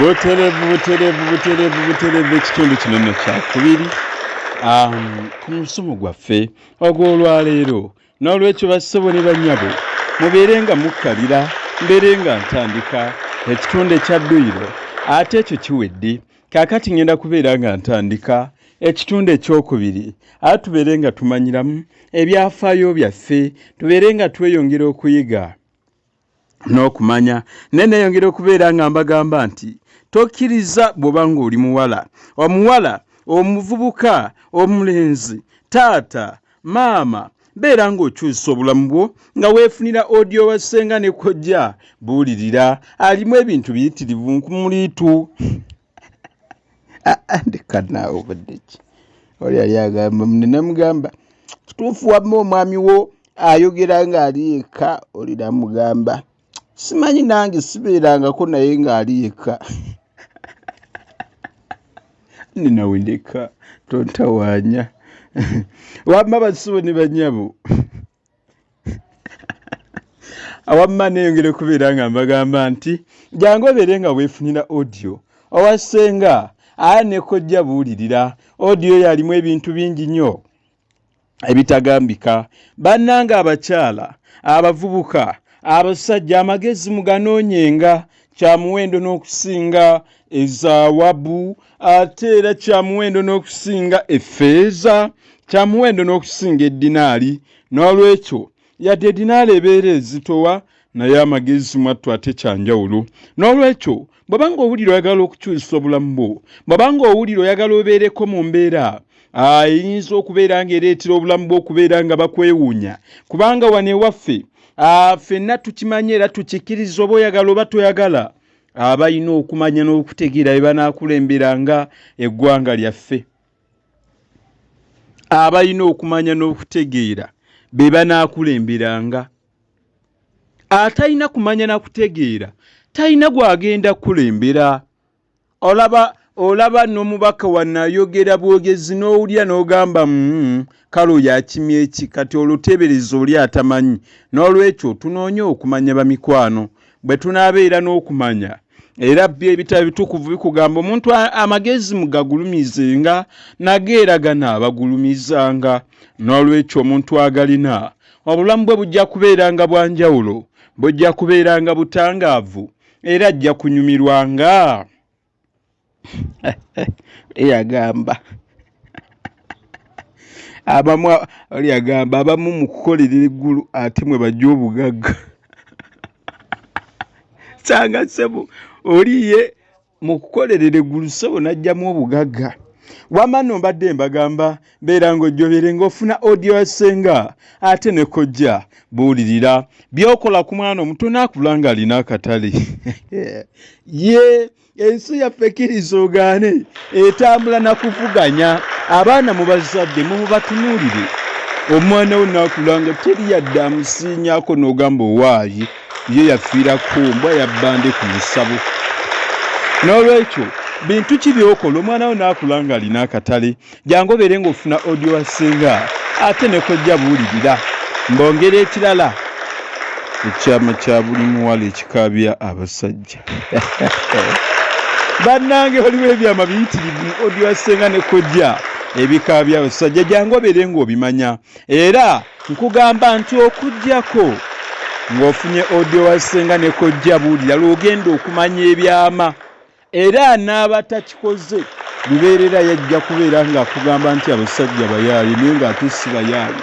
Buterevu, buterevu, buterevu, buterevu. Ekitundu kino nno kyakubiri ku musomo gwaffe ogw'olwaleero. N'olwekyo bassebo ne bannyabo, mubeere nga mukkalira, mbeere nga ntandika ekitundu ekya dduyiro, ate ekyo kiwedde. Kaakati ŋŋenda kubeera nga ntandika ekitundu ekyokubiri, ate tubeere nga tumanyiramu ebyafaayo byaffe, tubeere nga tweyongera okuyiga n'okumanya. Naye neeyongera okubeera nga mbagamba nti tokkiriza bw'oba ng'oli muwala, omuwala, omuvubuka, omulenzi, taata, maama, beera ng'okyusa obulamu bwo nga weefunira odiyo wa ssenga ne kojja. Buulirira, alimu ebintu biyitirivu nkumuliitu. Ah, ah, ndeka naawe, obadde ki? Oli yali agamba mune, namugamba, "Kituufu wamma omwami wo ayogera ng'ali yekka?" Oli namugamba, "Simanyi, nange sibeerangako naye ng'ali yekka." Ninawe ndeka, tontawaanya. Wamma basibo ne banyabo, awamma neyongera okubeera nga mbagamba nti jangu obeere nga weefunira audio owa ssenga aya ne kojja. Buulirira, audio yalimu ebintu bingi nnyo ebitagambika. Bannange abakyala, abavubuka, abasajja, amagezi muganoonyenga. Kya muwendo n'okusinga ezaawabu, ate era kya muwendo n'okusinga effeeza, kya muwendo n'okusinga eddinaali. N'olwekyo yadde edinaali ebeera ezitowa, naye amagezi mwattu ate kyanjawulo. N'olwekyo bw'oba ng'owulira oyagala okukyusa obulamu bwo, bw'oba ng'owulira oyagala obeereko mu mbeera eyinza okubeera ng'ereetera obulamu bwo okubeera nga bakwewuunya, kubanga wano ewaffe ffenna tukimanyi era tukikkiriza, oba oyagala oba toyagala, abalina okumanya n'okutegeera be banaakulemberanga eggwanga lyaffe. Abalina okumanya n'okutegeera be banaakulemberanga. Atalina kumanya na kutegeera talina gw'agenda kukulembera. Olaba, olaba n'omubaka wanayogera bwogezi n'owulira n'ogamba, kale oyo akimya eki?" Kati olwo teebereza oli atamanyi. N'olwekyo tunoonye okumanya, bamikwano. Bwe tunaabeera n'okumanya, era byo ebitabo bitukuvu bikugamba omuntu amagezi mugagulumizenga, nageera ganaabagulumizanga. N'olwekyo omuntu agalina, obulamu bwe bujja kubeera nga bwa njawulo, bujja kubeera nga butangaavu, era ajja kunyumirwanga. Eyagamba abamu, oli yagamba abamu mu kukolerera eggulu ate mwe bajja obugagga. Sanga ssebo oli ye mu kukolerera eggulu, ssebo, n'ajjamu obugagga. Wamma nno mbadde mbagamba beera ng'ojjobere ng'ofuna audio ya ssenga ate ne kojja. Buulirira, by'okola ku mwana omuto n'akula ng'alina akatale. Ye ensi yaffe, kkiriza ogaane, etambula na kuvuganya. Abaana mubazadde mumubatunuulire. Omwana wo n'akula nga teri yadde amusiinyako, n'ogamba, "Owaayi, ye yafiirako mbwa yabbande ku musabo." N'olwekyo bintu ki byokola omwana wo n'akula ng'alina akatale? Jangu obeere ng'ofuna audio wa ssenga ate ne kojja. Buulirira, mbongera ekirala, ekyama kya buli muwala ekikaabya abasajja. Bannange, waliwo ebyama biyitirivu mu audio wa ssenga ne kojja ebikaabya abasajja. Jangu obeere ng'obimanya. Era nkugamba nti okuggyako ng'ofunye audio wa ssenga ne kojja, buulira, lw'ogenda okumanya ebyama. Era n'abatakikoze lubeerera yajja kubeera ng'akugamba nti abasajja bayaaye, naye ng'ate si bayaaye.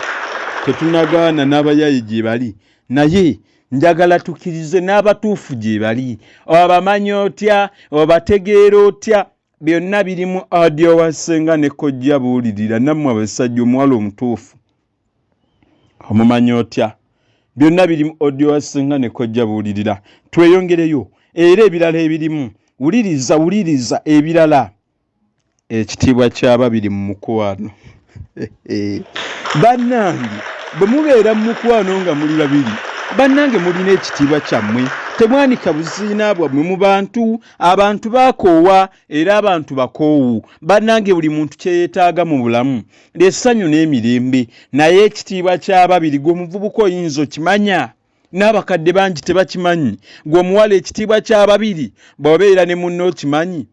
Tetunagaana n'abayaaye gye bali, naye njagala tukkirize n'abatuufu gye bali. Obamanyi otya? Obategeera otya? Byonna birimu audio wa ssenga ne kojja. Buulirira, nammwe abasajja, omuwala omutuufu omumanyi otya? Byonna birimu audio wa ssenga ne kojja. Buulirira, tweyongereyo era ebirala ebirimu. Wuliriza, wuliriza ebirala. Ekitiibwa ky'ababiri mu mukwano. Bannange, bwe mubeera mu mukwano nga muli babiri, bannange, mulina ekitiibwa kyammwe. Temwanika buziina bwammwe mu bantu. Abantu bakoowa era abantu bakoowu. Bannange, buli muntu kyeyeetaaga mu bulamu lyessanyu n'emirembe, naye ekitiibwa ky'ababiri, gwe omuvubuka oyinza okimanya. N'abakadde bangi tebakimanyi. Gwe omuwala ekitiibwa ky'ababiri bw'obeera ne munno okimanyi?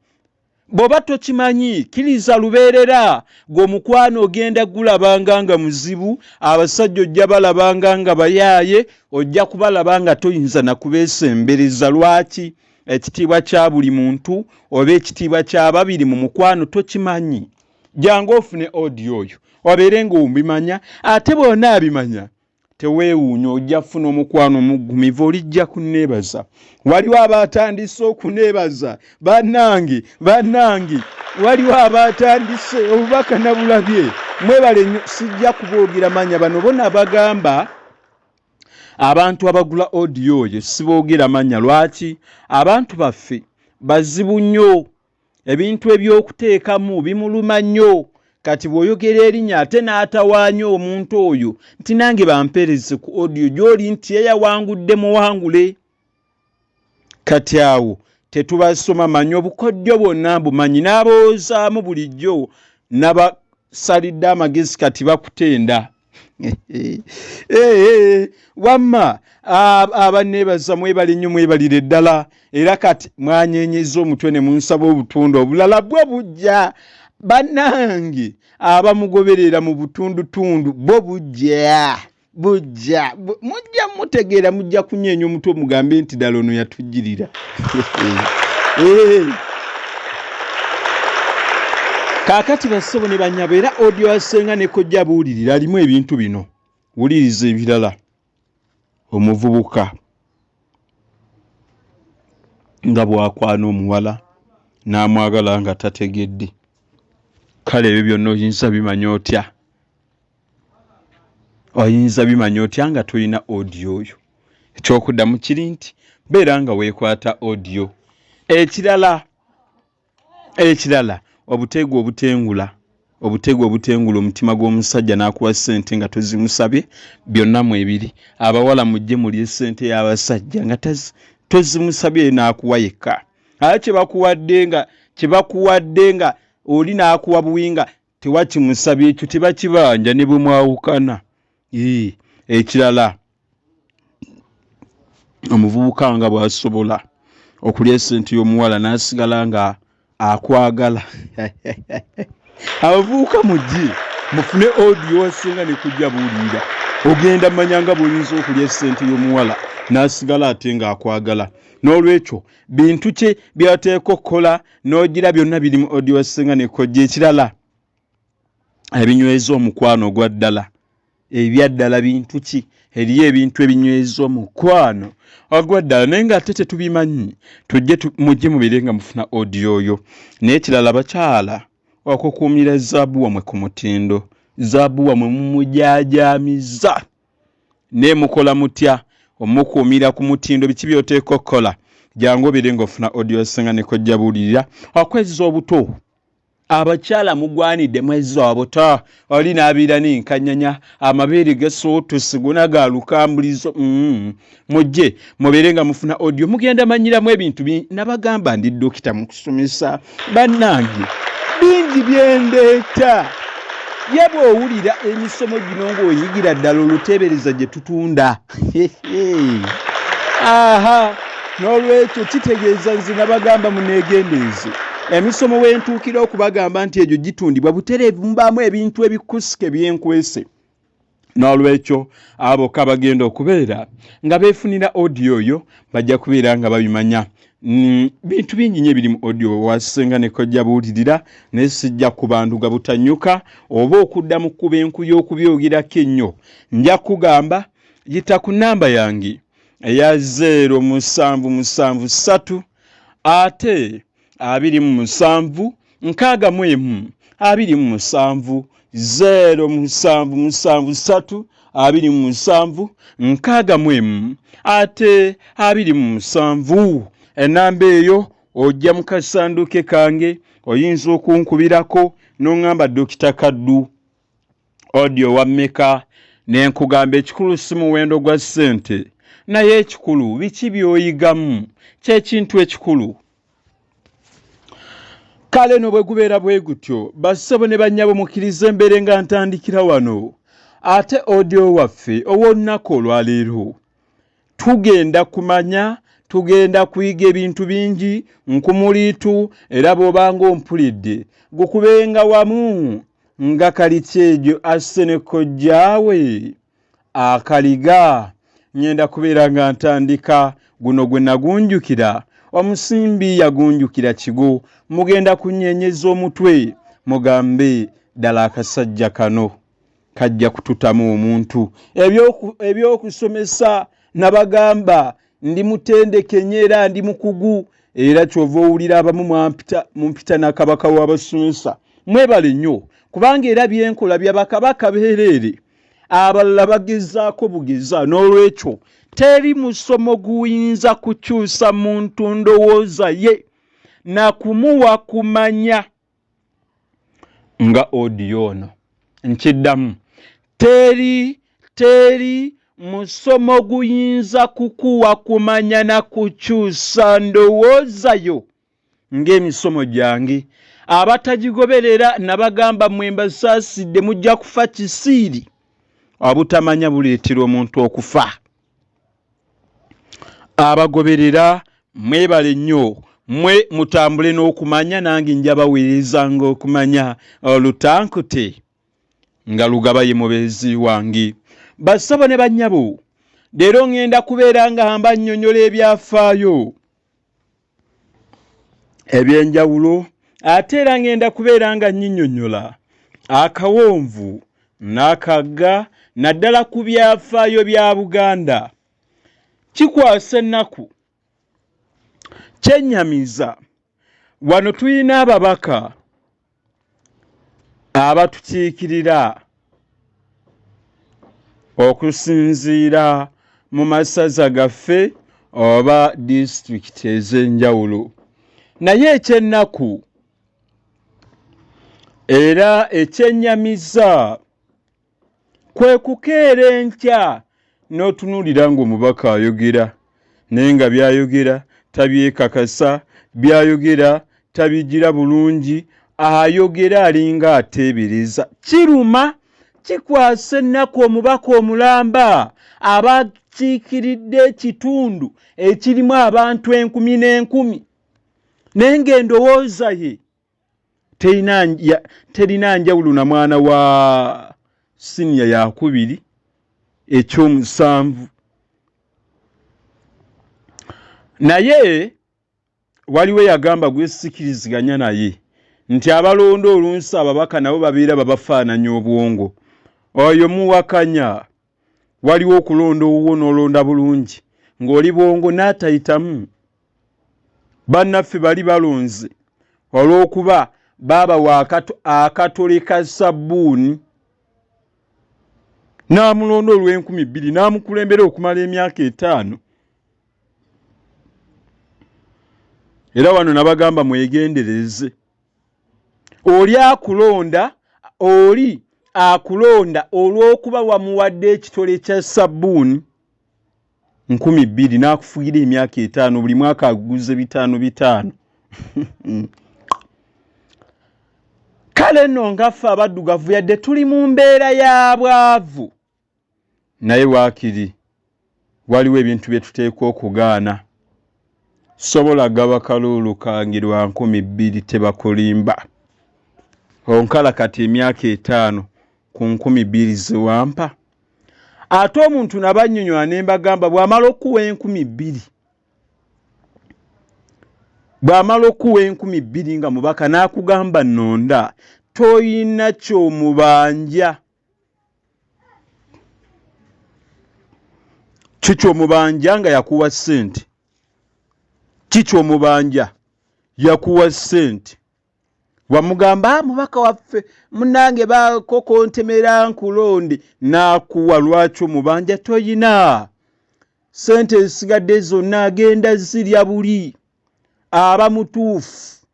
Bw'oba tokimanyi, kkiriza lubeerera gwe omukwano ogenda gulabanga nga muzibu, abasajja ojja balabanga nga bayaaye, ojja kubalaba nga toyinza na kubeesembereza. Lwaki? Ekitiibwa kya buli muntu oba ekitiibwa ky'ababiri mu mukwano tokimanyi. Jangu ofune audio oyo obeere ng'obimanya, ate bw'onaabimanya teweewuunya ojja kufuna omukwano omuggumivu, olijja kunneebaza. Waliwo abaatandise okuneebaza, bannange, bannange, waliwo abaatandise obubaka nabulabye, mwebale nnyo. Sijja kuboogera manya, bano bona bagamba abantu abagula audio oyo siboogera manya. Lwaki? Abantu baffe bazibu nnyo, ebintu eby'okuteekamu bimuluma nnyo. Kati bw'oyogera erinnya ate n'atawaanya omuntu oyo nti nange bampeereze ku audio gy'oli nti yeyawangudde muwangule. Kati awo tetubasoma manyi, obukoddyo bwonna mbumanyi, n'aboozaamu bulijjo nabasalidde amagezi, kati bakutenda. Eh, wamma abaneebaza mwebale nnyo, mwebalire ddala. Era kati mwanyenyeza omutwe ne munsaba obutundu obulala, bwo bujja bannange. Abamugoberera mu butundutundu bwo bujja, bujja, mujja mutegeera, mujja kunyeenya omutwe mugambe nti ddala ono yatujjirira. Eh. Kaakati bassebo ne bannyabo, era audio asenga ne kojja buulirira alimu ebintu bino, wuliriza ebirala. Omuvubuka nga bw'akwana omuwala n'amwagala nga tategedde, kale ebyo byonna oyinza bimanya otya? Oyinza bimanya otya nga tolina audio oyo? Ekyokuddamu kiri nti beera nga weekwata audio. Ekirala, ekirala obutego obutengula, obutego obutengula omutima gw'omusajja n'akuwa ssente nga tozimusabye, byonna mwebiri. Abawala mujje mulye ssente y'abasajja nga tozimusabye, n'akuwa yekka. Ate kyebakuwadde nga, kyebakuwadde nga oli n'akuwa buwi nga tewakimusabye, ekyo tebakibanja ne bwe mwawukana. Ekirala, omuvubuka nga bw'asobola okulya essente y'omuwala n'asigala nga akwagala. Abavubuka mujje mufune audio wasinga ne kujja buulirira, ogenda manya nga bw'oyinza okulya essente y'omuwala n'asigala ate ng'akwagala. N'olwekyo bintu ki by'ateeka okukola n'ogira, byonna biri mu audio wasinga ne kojja. Ekirala, ebinyweza omukwano ogwa ddala, ebya ddala bintu ki? Eriyo ebintu ebinyweza omukwano ogwa ddala naye ng'ate tetubimanyi. Tujje mujje mubeere nga mufuna audio oyo. Naye ekirala, bakyala, okukuumira zaabu wamwe ku mutindo, zaabu wamwe mumujaajamiza, naye mukola mutya omukuumira ku mutindo? Biki by'oteeka okukola? Jangu obeere ng'ofuna audio singa ne kojja buulirira. Okwezza obuto, abakyala mugwanidde mwezza obuto. Oli n'abeera n'enkanyanya, amabeere gasootose gona ga lukambulizo. Mujje mubeere nga mufuna audio, mugenda manyiramu ebintu. Nabagamba ndi dokita mu kusomesa bannange, bingi byendeeta. Ye bw'owulira emisomo gino ng'oyigira ddala oluteebereza gye tutunda. Aha, n'olwekyo kitegeeza nze nabagamba muneegendereze emisomo wentuukira okubagamba nti egyo gitundibwa butereevu, mubaamu ebintu ebikusike byenkwese. N'olwekyo abo kabagenda okubeera nga beefunira audio oyo bajja kubeera nga babimanya. Bintu bingi nyo ebiri mu audio wasenga ne kojja buulirira, naye sijja kubanduga butanyuka oba okudda mu kkuba enku y'okubyogerako ennyo. Nja kugamba yita ku namba yange eya 0773 ate 27 61 27, 0773 27 61 ate 27. Enamba eyo ojja mu kasanduuke kange, oyinza okunkubirako n'oŋŋamba, Dokita Kaddu, audio wa mmeka? Ne nkugamba ekikulu si muwendo gwa ssente, naye ekikulu biki by'oyigamu, kyekintu ekikulu. Kale no bwe gubeera bwe gutyo, bassebo ne bannyabo, mukkirize embeere nga ntandikira wano. Ate audio waffe ow'olunaku olwaleero Tugenda kumanya, tugenda kuyiga ebintu bingi nkumuliitu, era bw'obanga ompulidde gukubenga wamu nga kalikyejo asse ne kojjaawe akaliga. Ŋŋenda kubeera nga ntandika guno gwe nagunjukira, omusimbi yagunjukira kigo. Mugenda kunnyenyeza omutwe mugambe ddala akasajja kano kajja kututamu omuntu. Ebyokusomesa nabagamba ndi mutendeke nnyo era ndi mukugu, era kyova owulira abamu mumpita na kabaka w'abasomesa. Mwebale nnyo, kubanga era byenkola bya bakabaka beereere, abalala bagezaako bugeza. N'olwekyo teri musomo guyinza kukyusa muntu ndowooza ye na kumuwa kumanya nga odiyo ono. Nkiddamu, teri musomo guyinza kukuwa kumanya na kukyusa ndowooza yo ng'emisomo gyange. Abatagigoberera nabagamba mwe mbasaasidde, mujja kufa kisiiri. Obutamanya buleetera omuntu okufa. Abagoberera mwebale nnyo, mwe mutambule n'okumanya, nange nja baweerezanga okumanya olutankute nga Lugaba ye mubeezi wange. Bassabo ne bannyabo, leero ŋŋenda kubeera nga mbannyonnyola ebyafaayo ebyenjawulo, ate era ŋŋenda kubeera nga nnyinyonnyola akawonvu n'akagga, naddala ku byafaayo bya Buganda. Kikwasa ennaku, kyennyamiza, wano tulina ababaka abatukiikirira okusinziira mu masaza gaffe oba disitulikiti ez'enjawulo, naye ekyennaku era ekyennyamiza kwe kukeera enkya n'otunuulira ng'omubaka ayogera naye nga by'ayogera tabyekakasa, by'ayogera tabigira bulungi, ayogera alinga ateebereza. Kiruma, kikwasa ennaku omubaka omulamba abakiikiridde ekitundu ekirimu abantu enkumi n'enkumi, naye ng'endowooza ye terina njawulo na mwana wa siniya yakubiri ekyomusanvu. Naye waliwo eyagamba gwesikiriziganya naye nti abalonda olunsi ababaka nabo babeera babafaananya obwongo. Oyo muwakanya. Waliwo okulonda owuwo n'olonda bulungi ng'oli bwongo n'atayitamu. Bannaffe bali balonze olw'okuba baabawa akatole ka sabbuuni, n'amulonda olw'enkumi bbiri n'amukulembera okumala emyaka etaano. Era wano nabagamba mwegendereze, oli akulonda, oli akulonda olw'okuba wamuwadde ekitole kya sabbuuni 2000 n'akufugira emyaka etaano, buli mwaka aguze bitaano bitaano. Kale nno nga ffe abaddugavu yadde tuli mu mbeera ya bwavu, naye waakiri waliwo ebintu bye tuteekwa okugaana. Sobola gaba kaluulu kange lwa 2000, tebakulimba. Onkala kati emyaka etaano ku 2000 ze wampa. Ate omuntu nabannyonnyola ne mbagamba bw'amala okuwa 2000, bw'amala okuwa 2000 nga mubaka n'akugamba nnonda, toyina ky'omubanja. Ki ky'omubanja nga yakuwa ssente? Ki ky'omubanja yakuwa ssente? Wamugamba, mubaka waffe munnange bakokontemera nkulonde, n'akuwa. Lwaki omubanja? Toyina ssente, ezisigadde zonna agenda zirya buli aba mutuufu.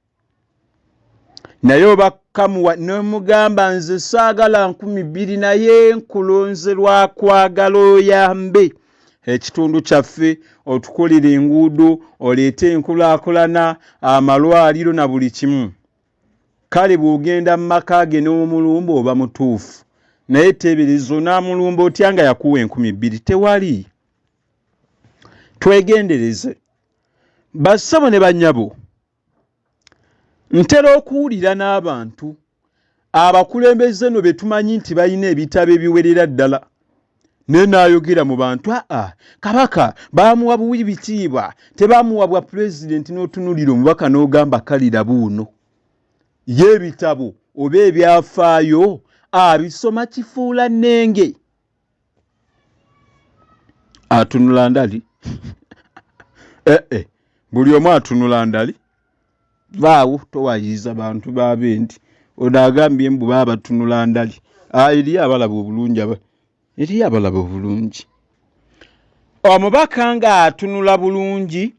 Naye oba kamuwa n'omugamba nze saagala 2000, naye nkulonze lwa kwagala oyambe ekitundu kyaffe, otukolere enguudo, oleete enkulaakulana, amalwaliro na buli kimu. Kale bw'ogenda mu maka ge n'omulumba oba mutuufu, naye teebereza onaamulumba otya nga yakuwa 2000? Tewali. Twegendereze bassebo ne bannyabo. Ntera okuwulira n'abantu abakulembeze no be tumanyi nti balina ebitabo ebiwerera ddala naye n'ayogera mu bantu aa kabaka baamuwa buwi bitiibwa tebamuwa bwa pulezidenti n'otunulira omubaka n'ogamba kalira buuno ye ebitabo oba ebyafaayo abisoma kifuula nnenge atunula ndali eh, eh. Buli omu atunula ndali vaawo towayiza bantu babendi ono agambye mbu baba batunula ndali. Ah, eriyo abalaba obulungi eriyo abalaba obulungi omubaka ng'atunula bulungi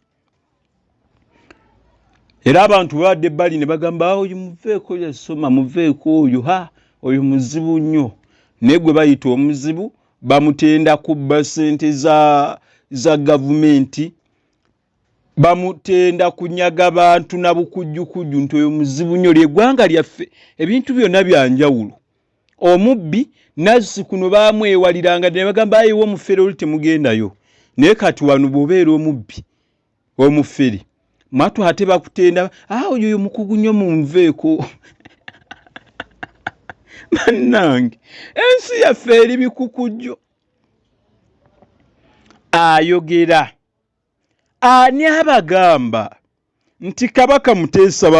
era abantu babadde ebbali ne bagamba ah, oyo muveeko yasoma muveeko oyo ha oyo muzibu nnyo naye gwe bayita omuzibu bamutenda kubba ssente za za gavumenti bamutenda kunyaga bantu na bukujjukujju nti oyo muzibu nnyo lyeggwanga lyaffe ebintu byonna byanjawulo omubbi nazzi kuno bamwewaliranga ne bagamba ayiwa omufere oli temugendayo naye kati wano bw'obeera omubbi omufere mwatu ate bakutenda ah, oyo oyo mukugu nnyo munveeko bannange ensi yaffe eri bikukujjo ayogera Ani abagamba nti Kabaka Muteesa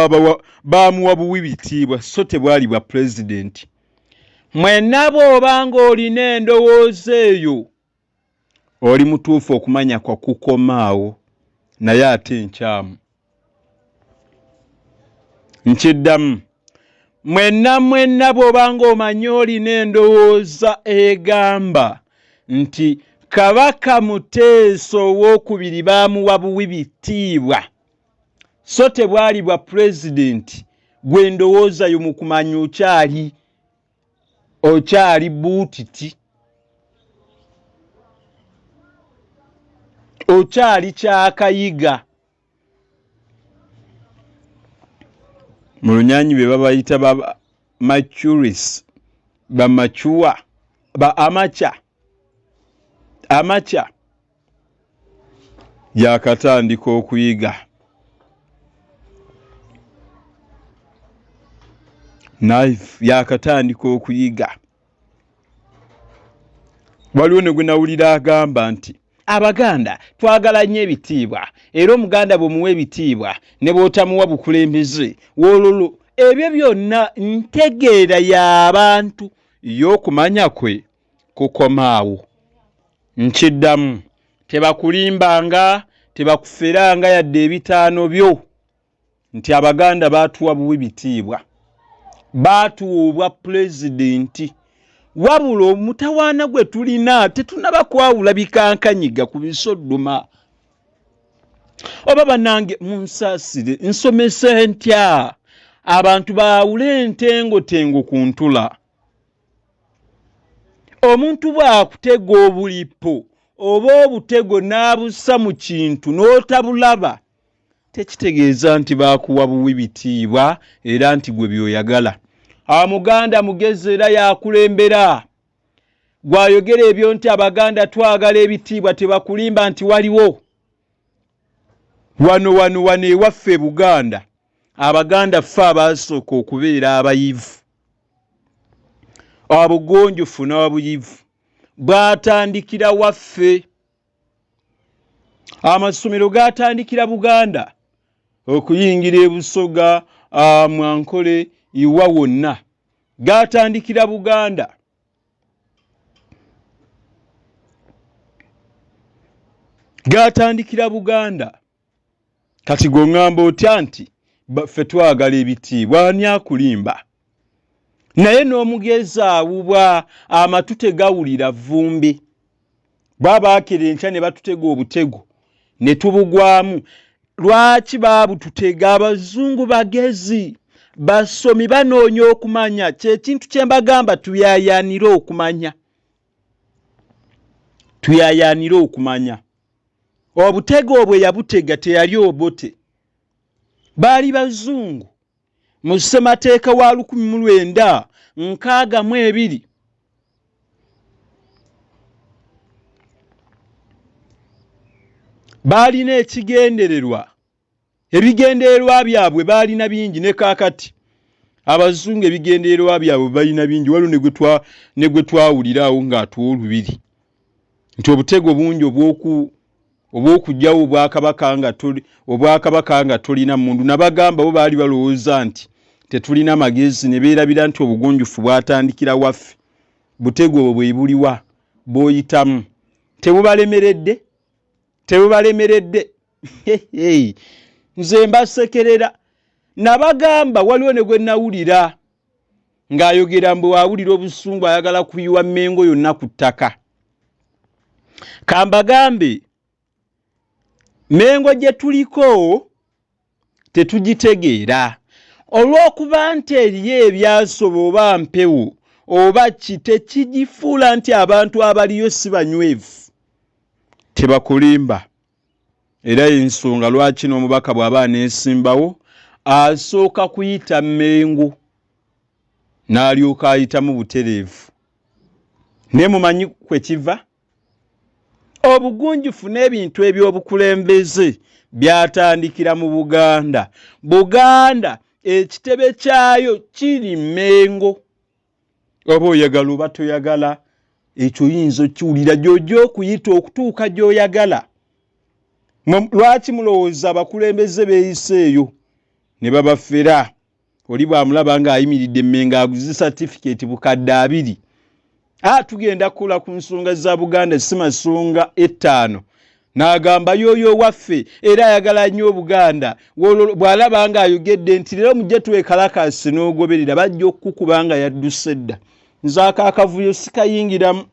baamuwa buwi bitiibwa so tebwali bwa pulezidenti? Mwenna bw'oba ng'olina endowooza eyo oli mutuufu okumanya kwa kukoma awo naye ate nkyamu. Nkiddamu, mwenna mwenna bw'oba ng'omanyi olina endowooza egamba nti Kabaka Muteesa ow'okubiri baamuwa buwi bitiibwa so tebwali bwa pulezidenti, gwe endowooza yo mu kumanya okyali okyali buutiti okyali kyakayiga. Mu lunyanyi be babayita ba macuris ba macuwa ba amaca amaca yakatandika okuyiga knife yakatandika okuyiga. Waliwo ne gwe nawulira agamba nti Abaganda twagala nnyo ebitiibwa era Omuganda bw'omuwa ebitiibwa ne bw'otamuwa bukulembeze wololo ebyo byonna ntegeera y'abantu y'okumanya kwe kukoma awo. Nkiddamu, tebakulimbanga, tebakuferanga yadde ebitaano byo. Nti Abaganda baatuwa buwi bitiibwa, baatuwa obwa pulezidenti, wabula omutawaana gwe tulina tetunaba kwawula bikankanyiga ku bisodduma. Oba banange munsaasire nsomese ntya abantu baawule entengotengo ku ntula? Omuntu bw'akutega obulipo oba obutego n'abussa mu kintu n'otabulaba tekitegeeza nti baakuwa buwi bitiibwa era nti gwe by'oyagala. Omuganda mugezi era yakulembera. Gw'ayogera ebyo nti Abaganda twagala ebitiibwa tebakulimba nti waliwo. Wano wano wano ewaffe e Buganda Abaganda ffe abaasooka okubeera abayivu. Obugunjufu n'obuyivu bwatandikira waffe. Amasomero gaatandikira Buganda okuyingira e Busoga, Mwankole, Iwa wonna gaatandikira Buganda. Gaatandikira Buganda. Kati gwe oŋŋamba otya nti ffe twagala ebitiibwa? Ani akulimba? Naye n'omugezi awubwa amatu tegawulira vvumbi. Bwabaakera enkya ne batutega obutego ne tubugwamu. Lwaki baabututega? Abazungu bagezi, basomi, banoonya okumanya. Kyekintu kye mbagamba, tuyayaanire okumanya, tuyayaanire okumanya. Obutego obwe yabutega teyali Obote, baali bazungu. Mu ssemateeka wa 1962 Baalina ekigendererwa, ebigendererwa byabwe baalina bingi. Ne kaakati abazungu ebigendererwa byabwe balina bingi. Waliwo ne gwe twawulira awo ng'atuwa olubiri nti obutego bungi obw'okuggyawo obwakabaka nga tolina mmundu. Nabagamba bo baali balowooza nti tetulina magezi, ne beerabira nti obugunjufu bwatandikira waffe. Butego obwo bwe buliwa bw'oyitamu? Tebubalemeredde, tebubalemeredde. Nze mbasekerera. Nabagamba waliwo ne gwe nawulira ng'ayogera mbu awulira obusungu, ayagala kuyiwa Mmengo yonna ku ttaka. Kambagambe, Mmengo gye tuliko tetugitegeera olw'okuba nti eriyo ebyasoba oba mpewo oba ki, tekigifuula nti abantu abaliyo si banywevu. Tebakulimba. Era ensonga lwaki n'omubaka bw'aba aneesimbawo asooka kuyita Mmengo n'alyoka ayitamu butereevu. Naye mumanyi kwe kiva? Obugunjufu n'ebintu eby'obukulembeze byatandikira mu Buganda. Buganda ekitebe kyayo kiri Mmengo. Oba oyagala oba toyagala, ekyo oyinza okiwulira gy'ojja okuyita okutuuka gy'oyagala. Lwaki mulowooza abakulembeze beeyise eyo ne babafera? Oli bw'amulaba ng'ayimiridde Mmengo aguze satifikeeti 20,000, a tugenda kukola ku nsonga za Buganda, si masonga 5, n'agamba yooyo waffe era ayagala nnyo Obuganda. Bw'alaba ng'ayogedde nti leero mujje twekalakaase, n'ogoberera, bajja okukukuba nga yadduse dda. Nze ako akavuyo sikayingiramu.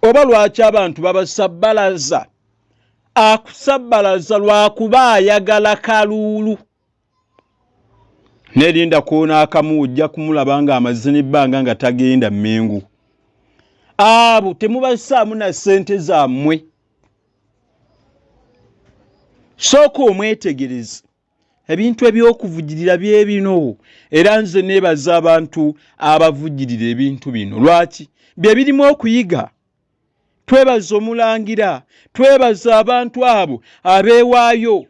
Oba lwaki abantu babasabbalaza? Akusabbalaza lwakuba ayagala kaluulu. Nerinda koona akamu, ojja kumulaba ng'amaze n'ebbanga nga tagenda Mmengo. Abo temubassaamu na ssente zammwe. Sooka omwetegereze. Ebintu eby'okuvujjirira bye bino, era nze neebaza abantu abavujjirira ebintu bino. Lwaki? Bye birimu okuyiga. Twebaza omulangira, twebaza abantu abo abeewaayo.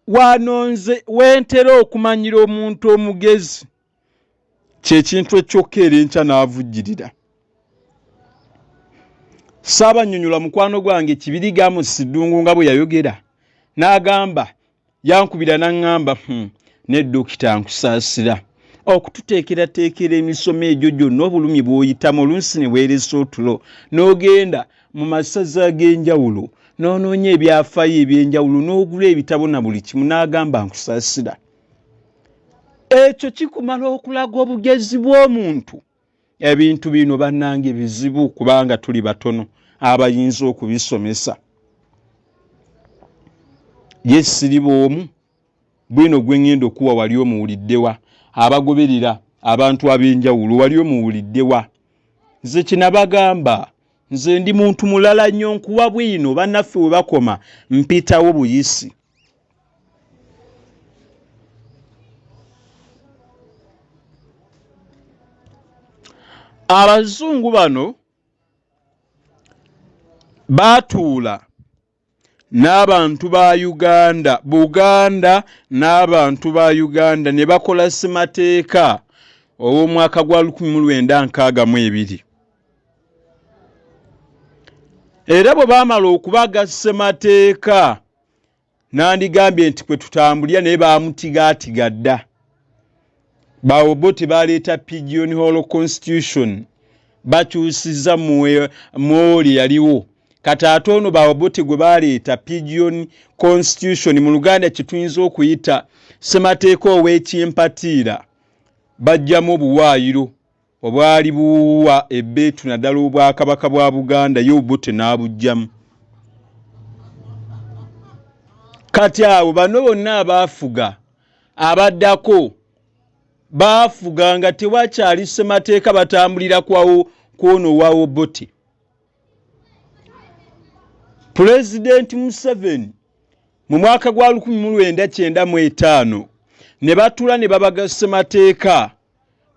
Wano nze wentera okumanyira omuntu omugezi, kyekintu ekyokka era enkya n'avujjirira. Ssaabanyonyola mukwano gwange Kibiriga Amos Ddungu nga bwe yayogera n'agamba, yankubira n'aŋŋamba, ne dokita nkusaasira okututeekerateekera emisomo egyo gyonna, obulumi bw'oyitamu olunsi ne weeresa otulo n'ogenda mu masaza ag'enjawulo n'onoonya ebyafaayo eby'enjawulo n'ogula ebitabo na buli kimu. N'agamba, nkusaasira, ekyo kikumala okulaga obugezi bw'omuntu. Ebintu bino bannange bizibu kubanga tuli batono abayinza okubisomesa. Ye siriba omu bwino gwe ŋŋenda okuwa, wali omuwuliddewa? Abagoberera abantu ab'enjawulo, wali omuwuliddewa? Nze kinabagamba, nze ndi muntu mulala nnyo. Nkuwa bwino, bannaffe we bakoma mpitawo buyisi. Abazungu bano baatuula n'abantu ba Uganda, Buganda n'abantu ba Uganda, ne bakola ssemateeka ow'omwaka gwa 1962. Era bwe baamala okubaga ssemateeka, nandigambye nti kwe tutambulira, naye baamutigaatiga dda. Baobote baleeta Pigeon Hole Constitution, bakyusiza mwoli yaliwo. Kati ate ono baobote gwe baleeta Pigeon Constitution, mu Luganda kyetuyinza okuyita ssemateeka ow'ekimpatiira, bajjamu obuwaayiro obwali buwa ebbeetu naddala obwakabaka bwa Buganda, ye Obote n'abuggyamu. Kati abo bano bonna abaafuga abaddako baafuga nga tewakyali ssemateeka, batambulira kwawo kwono owa Obote. Pulezidenti Museveni mu mwaka gwa 1995 ne batula ne babaga ssemateeka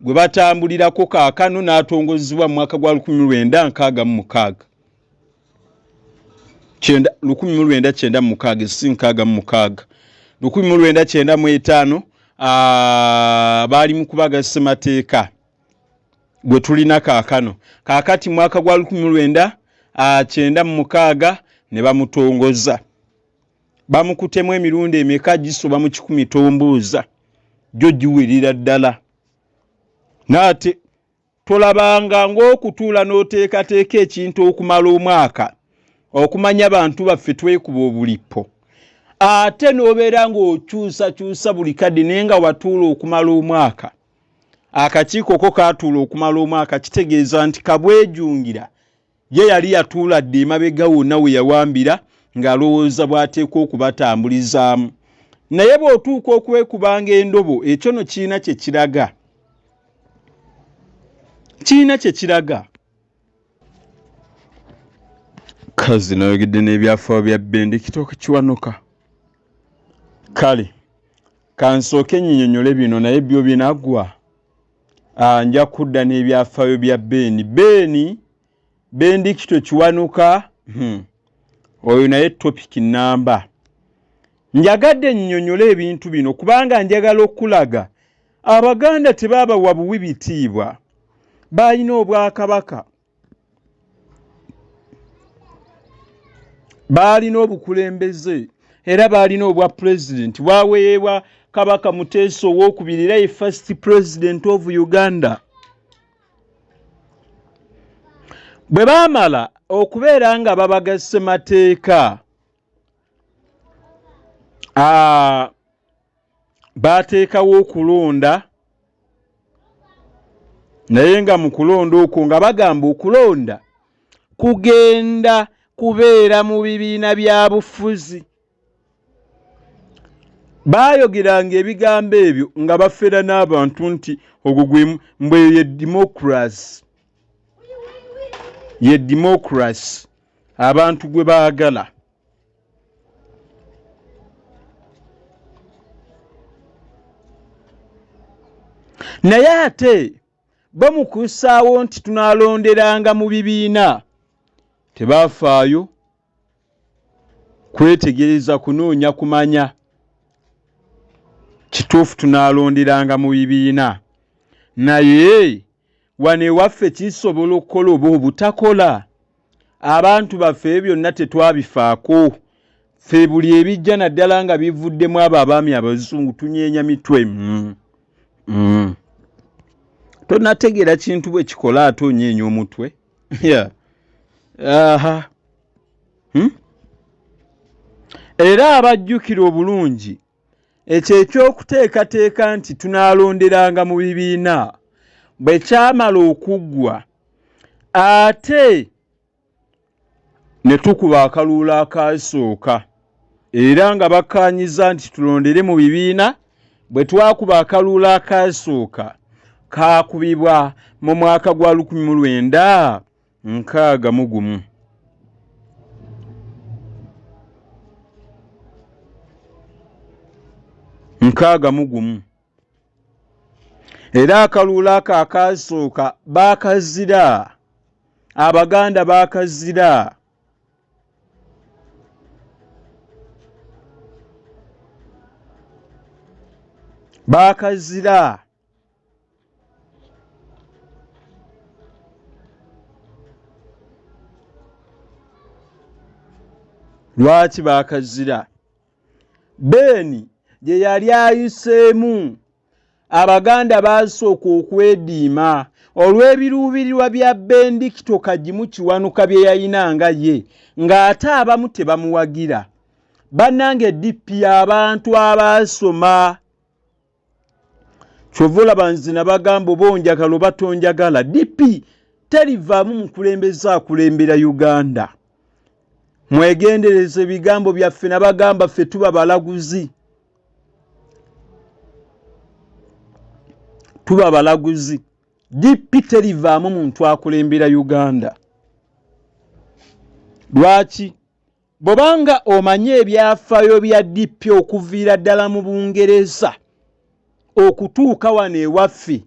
gwe batambulirako kaakano, n'atongozebwa mu mwaka gwa 1966. 1996, si 66, 1995, baali mu kubaga ssemateeka gwe tulina kaakano. Kaakati mwaka gwa 1996 ne bamutongoza. Bamukutemu emirundi emeka? Gisoba mu 100, tombuuza, gyo giwerera ddala. Naate tolabanga ng'okutuula n'oteekateeka ekintu okumala omwaka, okumanya bantu baffe twekuba obulippo, ate n'obeera ng'okyusakyusa buli kadde, naye nga watuula okumala omwaka. Akakiiko ko kaatuula okumala omwaka, kitegeeza nti Kabwejungira ye yali yatuula dda emabega wonna we yawambira ng'alowooza bw'ateekwa okubatambulizaamu. Naye bw'otuuka okwekubanga endobo, ekyo no kirina kye kiraga, kirina kye kiraga. Kazi nayogedde n'ebyafaayo bya Bendikito Kiwanuka. Kale kansooke nyinyonyole bino, naye byo binaggwa, nja kudda n'ebyafaayo bya Beeni. Beeni Bendikito Kiwanuka, Oyo naye topic namba. Njagadde nnyonyole ebintu bino kubanga njagala okulaga Abaganda tebabawa buwi bitiibwa. Baalina obwakabaka, baalina obukulembeze, era baalina obwa pulezidenti bwaweebwa Kabaka Muteesa Owokubiri, era ye first president of Uganda. Bwe baamala okubeera nga babaga ssemateeka, baateekawo okulonda, naye nga mu kulonda okwo nga bagamba okulonda kugenda kubeera mu bibiina bya bufuzi. Baayogeranga ebigambo ebyo nga bafera n'abantu nti ogwo gwe mbwe ye democracy, ye democracy abantu gwe baagala. Naye ate bo mu kussaawo nti tunaalonderanga mu bibiina, tebaafaayo kwetegereza kunoonya kumanya kituufu tunaalonderanga mu bibiina. Naye wano ewaffe kisobola okukola oba obutakola? Abantu baffe ebyo byonna tetwabifaako. Ffe buli ebijja, naddala nga bivuddemu abo abaami abazungu, tunyeenya mitwe. Tonategeera kintu bwe kikola, ate onyeenya omutwe. Yeah. Aha. Era abajjukira obulungi ekyo ekyokuteekateeka nti tunaalonderanga mu bibiina, bwe kyamala okuggwa, ate ne tukuba akaluulu akaasooka, era nga bakkaanyiza nti tulondere mu bibiina. Bwe twakuba akaluulu akaasooka, kaakubibwa mu mwaka gwa 1961. 61. Era akaluulu ako akaasooka baakazira, Abaganda baakazira. Baakazira. Lwaki baakazira? Beeni gye yali ayiseemu, Abaganda baasooka okwediima olw'ebiruubirirwa bya Bendikito Kagimu Kiwanuka bye yalina nga ye, ng'ate abamu tebamuwagira. Bannange, DP abantu abaasoma, kyova olaba nze nabagamba oba onjagala oba tonjagala, DP terivaamu mukulembeze akulembera Uganda. Mwegendereze ebigambo byaffe. Nabagamba ffe tuba balaguzi, tuba balaguzi. DP terivaamu muntu akulembera Uganda. Lwaki? Bw'obanga omanyi ebyafaayo bya DP okuviira ddala mu Bungereza okutuuka wano ewaffe,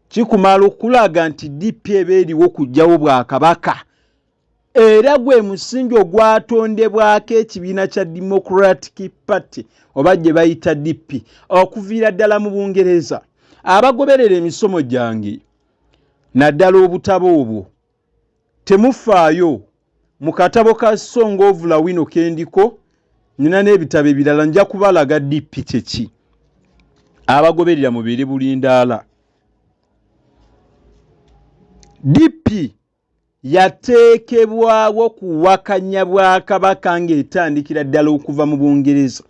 kikumala okulaga nti DP eba eriwo kujjawo bwakabaka. Era gwe musingi ogwatondebwako ekibiina kya Democratic Party oba gye bayita DP okuviira ddala mu Bungereza. Abagoberera emisomo gyange naddala obutabo obwo temufaayo mu katabo ka Song of Lawino kendiko nina n'ebitabo ebirala nja kubalaga DP kyeki. Abagoberera mubeere bulindaala. DP yateekebwawo kuwakanya bwakabaka ng'etandikira ddala okuva mu Bungereza.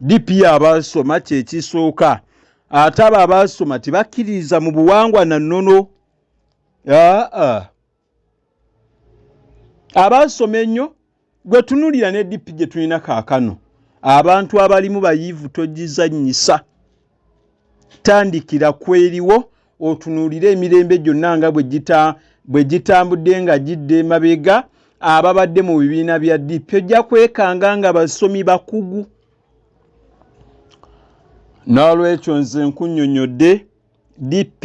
DP abaasoma kye kisooka, ate abo abaasoma tebakkiririza mu buwangwa na nnono. Aa, abaasoma ennyo gwe tunulira ne DP gye tulina kaakano, abantu abalimu bayiivu, togizannyisa. Tandikira kweriwo otunuulire emirembe gyonna nga bwe gitambudde nga gidda emabega. Ababadde mu bibiina bya DP ojja kwekanga nga basomi bakugu. N'olwekyo nze nkunnyonnyodde DP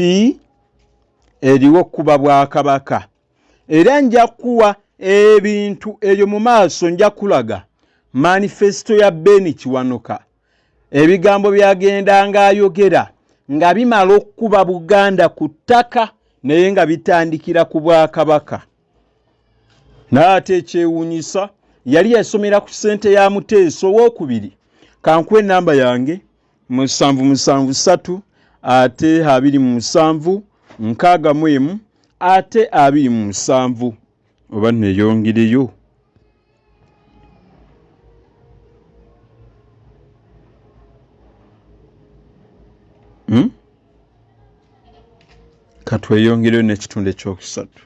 eriwo kuba bwakabaka, era nja kuwa ebintu ebyo mu maaso. Nja kulaga manifesito ya Ben Kiwanuka, ebigambo byagendanga ayogera nga bimala okukuba Buganda ku ttaka, naye nga bitandikira ku bwakabaka. Naye ate ekyewuunyisa, yali yasomera ku ssente ya Muteesa Owookubiri. Kankuwa enamba yange: 773 ate 27 61 ate 27. Oba neyongereyo? Katweyongereyo n'ekitundu ekyokusatu.